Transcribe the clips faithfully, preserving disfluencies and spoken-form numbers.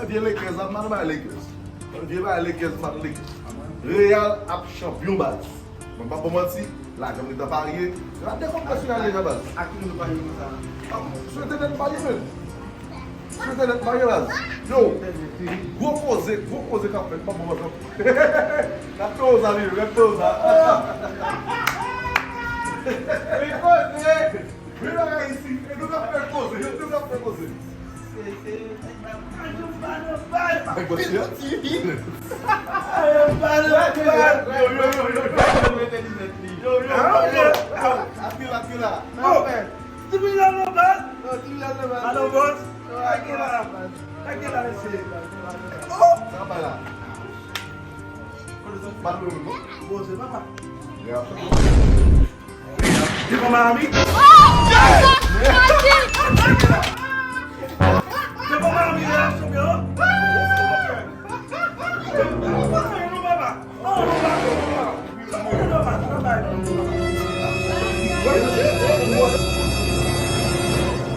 Vye Lakers la, m pa nan bagay Lakers. Vye bagay Lakers, m pa nan Lakers. Real ap chanpyon, baz. Mwen pa ba w manti, lajan m gentan parye. Gade konbyen sou Real deja, baz. A ki moun ou parye konsa? Ah, sou entènèt m parye, menm. Sou entènèt m parye, baz. Yo, gwo koze, gwo koze k ap fèt, m pa ba w manti. Gad koze sa, Lilo, gad koze sa. Gwo koze! Vin bagay isi, e nou k ap fè koze, yo tou k ap fè koze. Se, se, yo pa nan bal. Ay, bon, se yon ti vin. Yo pa nan bal. Yo, yo, yo, yo, yo, yo, yo, yo, yo, yo. Yo, yo, yo, yo. Atila, atila. Oh! Ti vin la nan bal. Non, ti vin la nan bal. Alo, bòs. Atila. Atila, mesye. Oh! Sa pa la. Bat pou nou, non? Bon, se papa. Devan Miami. Devan Miami, reaksyon byen.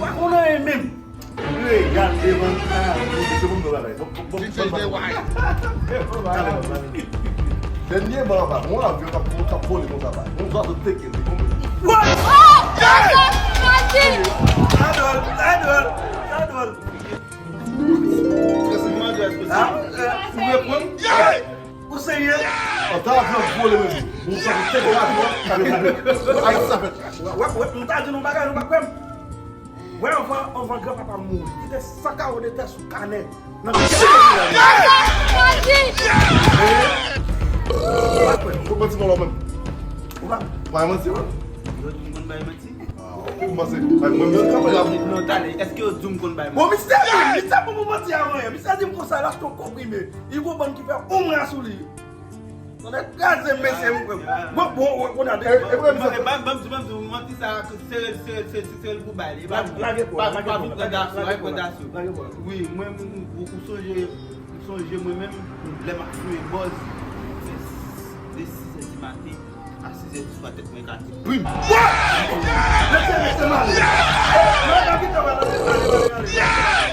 Pa konnen menm. Real devan Miami, se moun nan bagay. Bon, bon, bon, bon, bon. Dènye ban pa, yon avyon k ap, k ap vole konsa pa. Yon zwazo teke li, konprann? What? Sa dwòl, sa dwòl, sa dwòl. Èske mwen dwe, èske se... Ah, eh, ou reponn? Ou serye? An ta avyon vole menm. Yon zwazo teke avyon an. Ay, sa fèt. Wè, wè, wè, m ta di nou bagay, nou pa kwè m. Wè, anvan, anvan granpapa m mouri, li kite san kawo de tè sou kanè nan... Ou manti, mwen, menm. Ou pa... Bay manti, non? Yo di m konn bay manti. Ah, ou kòmanse bay mwen, misye kanpe la. Non, talè, èske yo di m konn bay manti? Bon, misye, misye pou mwen manti avan yè. Misye di m konsa, l achte yon konprime. Li gon bann ki fè yon mwa sou li. Tonnè kraze m, mesye, m kwè. Bon, bon, bon, bon, gade. E, e, bon, bon, bon, bon, bon, manti sa, se, se, se, se l pou bay. E pa, lage pou, pa, lage pa pou, vin pran daso, lage pou, pran daso. Lage pou. Wi, mwen, m, m, ou, ou sonje, ou sonje mwen menm, lè m ap fouye bòz, de sis è di maten a sis è di swa, tèt mwen ka di brim. Mesye, mesye, m ale. Mwen pa kite w ale, ale, ale, ale.